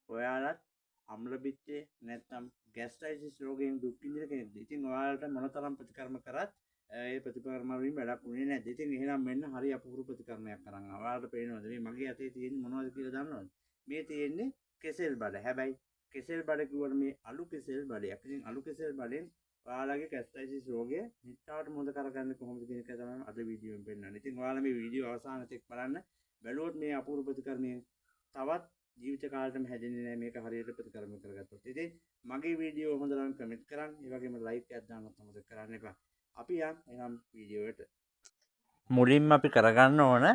ඔයාලත් අම්ල පිත්තේ නැත්නම් ගැස්ට්‍රයිටිස් රෝගයෙන් දුක් විඳින කෙනෙක්ද? ඉතින් ඔයාලට මොනතරම් ප්‍රතිකර්ම කරත් ඒ ප්‍රතිකර්ම වලින් වැඩක් වුණේ නැද්ද? ඉතින් එහෙනම් මෙන්න හරි අපූර්ව ප්‍රතිකර්මයක් අරන් ආවා. ඔයාලට පේනවද මේ මගේ අතේ තියෙන්නේ මොනවද කියලා දන්නවද? මේ තියෙන්නේ කෙසෙල් බඩ. හැබැයි කෙසෙල් බඩ කිව්වට මේ අලු කෙසෙල් බඩයක්. ඉතින් අලු කෙසෙල් බඩෙන් ඔයාලගේ ගැස්ට්‍රයිටිස් රෝගය නිට්ටාවටම හොඳ කරගන්නේ කොහොමද කියන එක තමයි අද වීඩියෝ එකෙන් පෙන්නන්නේ. ඉතින් ඔයාලා මේ වීඩියෝ අවසාන තෙක් බලන්න. බැලුවොත් මේ අපූර්ව ප්‍රතිකර්මයෙන් තවත් ජීවිත කාලෙටම හැදෙන්නේ නැහැ මේක හරියට ප්‍රතිකර්ම කරගත්තොත්. ඉතින් මගේ වීඩියෝ හොඳ නම් කමෙන්ට් කරන්න. ඒ වගේම ලයික් එකක් දාන්නත් අමතක කරන්න එපා. අපි යන් එහෙනම් වීඩියෝ එකට. මුලින්ම අපි කරගන්න ඕන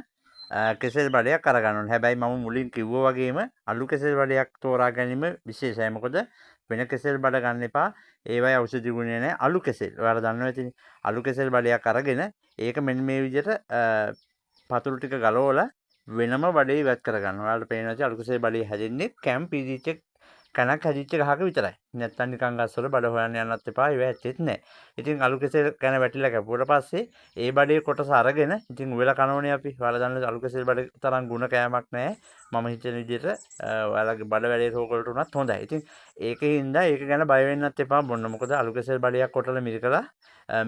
කෙසෙල් බඩයක් අරගන්න ඕන. හැබැයි මම මුලින් කිව්වා වගේම අලු කෙසෙල් බඩයක් තෝරා ගැනීම විශේෂයි. මොකද වෙන කෙසෙල් බඩ ගන්න එපා. ඒවයි ඖෂධ ගුණය නැහැ. අලු කෙසෙල්. ඔයාලා දන්නවා ඇතිනේ. අලු කෙසෙල් බඩයක් අරගෙන ඒක මෙන්න මේ විදිහට පතුරු ටික ගලවලා වෙනම බඩේ ඉවත් කරගන්න. ඔයාලට පේනවා ඇති අලු කෙසෙල් බඩේ හැදෙන්නේ කැම් පිරිච්ච කනක් හැදිච්ච ගහක විතරයි. නැත්තම් නිකන් ගස්වල බඩ හොයන්න යන්නත් එපා. ඒවා ඇත්තෙත් නෑ. ඉතින් අලු කෙසෙල් කන වැටිලා කැපුවට පස්සේ ඒ බඩේ කොටස අරගෙන ඉතින් උයලා කනෝනේ අපි. ඔයාලා දන්නවා අලු කෙසෙල් බඩ තරම් ගුණ කෑමක් නෑ. මම හිතන විදිහට ඔයාලගේ බඩ වැඩේ රෝග වලට උනත් හොඳයි. ඉතින් ඒකෙන් හින්දා ඒක ගැන බය වෙන්නත් එපා බොන්න. මොකද අලු කෙසෙල් බඩයක් කොටලා මිරිකලා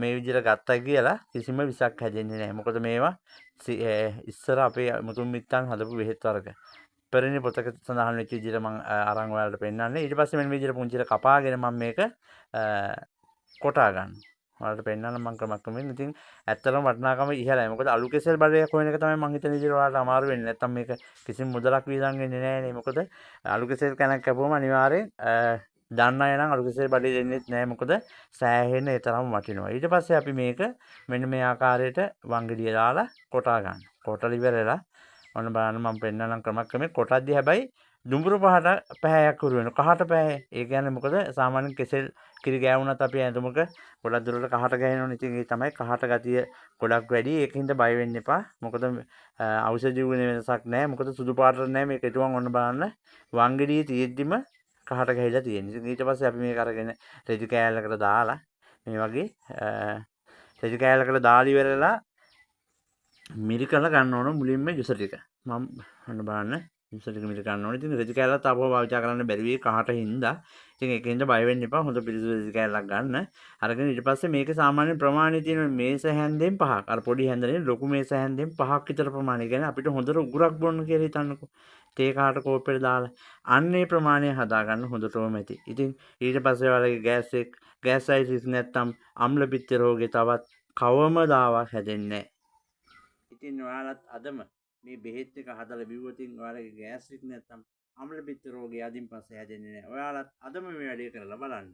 මේ විදිහට ගත්තා කියලා කිසිම විසක් හැදෙන්නේ නෑ. මොකද මේවා ඉස්සර අපේ මුතුන් මිත්තන් හදපු බෙහෙත් වර්ග. පෙරණි පොතක සඳහන් වෙච්ච විදිහට මම අරන් ඔයාලට පෙන්නන්නේ. ඊට පස්සේ මෙන්න මේ විදිහට පුංචිට කපාගෙන මම මේක කොටා ගන්නවා. ඔයාලට පෙන්නන්න මම ක්‍රමක්‍රමයෙන්. ඉතින් ඇත්තටම වටිනාකම ඉහළයි. මොකද අලු කෙසෙල් බඩයක් හොයන එක තමයි මං හිතන විදිහට ඔයාලට අමාරු වෙන්නේ. නැත්තම් මේක කිසිම මුදලක් වියදම් වෙන්නේ නෑ නේ. මොකද අලු කෙසෙල් කනක් කැපුවම අනිවාර්යෙන් දන්න අය නම් අලු කෙසෙල් බඩේ දෙන්නෙත් නෑ. මොකද සෑහෙන ඒ තරම් වටිනවා. ඊට පස්සේ අපි මේක මෙන්න මේ ආකාරයට වංගෙඩිය දාලා කොටා ගන්න. කොටලා ඉවරලා ඔන්න බලන්න මම පෙන්නනම් ක්‍රමක්‍රමයෙන් කොටද්දි හැබැයි දුඹුරු පහට පැහැයක් හුරු වෙනවා. කහට පැහැ. ඒ කියන්නේ මොකද සාමාන්‍යයෙන් කෙසෙල් කිරි ගෑවුනත් අපි ඇඳුමක ගොඩක් දුරට කහට ගෑවෙනවනේ. ඉතින් ඒ තමයි කහට ගතිය ගොඩක් වැඩි. ඒකින්ද බය වෙන්න එපා. මොකද ඖෂධ ගුණ වෙනසක් නෑ. මොකද සුදු පාටට නෑ මේ කෙටුවන්. ඔන්න බලන්න වංගෙඩියේ තියෙද්දිම කහට ගහිලා තියෙන්නේ. ඉතින් ඊට පස්සේ අපි මේක අරගෙන රෙදි කෑල්ලකට දාලා මේ වගේ රෙදි කෑල්ලකට දාලා ඉවරලා මිරිකලා ගන්න ඕන මුලින්ම ජුස ටික. මම ඔන්න බලන්න ජුස ටික මිරික ගන්න ඕනේ. ඉතින් රෙදි කෑල්ලත් ආපහු භාවිතා කරන්න බැරි වෙයි කහට හින්දා. ඉතින් ඒකෙන්ද බය වෙන්න එපා. හොඳ පිරිසිදු රෙදි කෑල්ලක් ගන්න. අරගෙන ඊට පස්සේ මේකේ සාමාන්‍ය ප්‍රමාණය තියෙනවා මේස හැන්දෙන් පහක්. අර පොඩි හැන්ද නෙවෙයි ලොකු මේස හැන්දෙන් පහක් විතර ප්‍රමාණය. කියන්නේ අපිට හොඳට උගුරක් බොන්න කියලා හිතන්නකෝ. තේ කහට කෝප්පෙට දාලා අන්න ඒ ප්‍රමාණය හදාගන්න හොඳටම ඇති. ඉතින් ඊට පස්සේ ඔයාලගේ ගෑස් එක ගෑස්ට්‍රයිටිස් නැත්තම් අම්ල පිත්ත රෝගේ තවත් කවමදාවත් හැදෙන්නේ නැහැ. ඉතින් ඔයාලත් අදම මේ බෙහෙත් එක හදලා බිව්වොත් ඔයාලගේ ගෑස්ට්‍රික් නැත්තම් අම්ල පිත්ත රෝගේ අදින් පස්සේ හැදෙන්නේ නැහැ. ඔයාලත් අදම මේ වැඩේ කරලා බලන්න.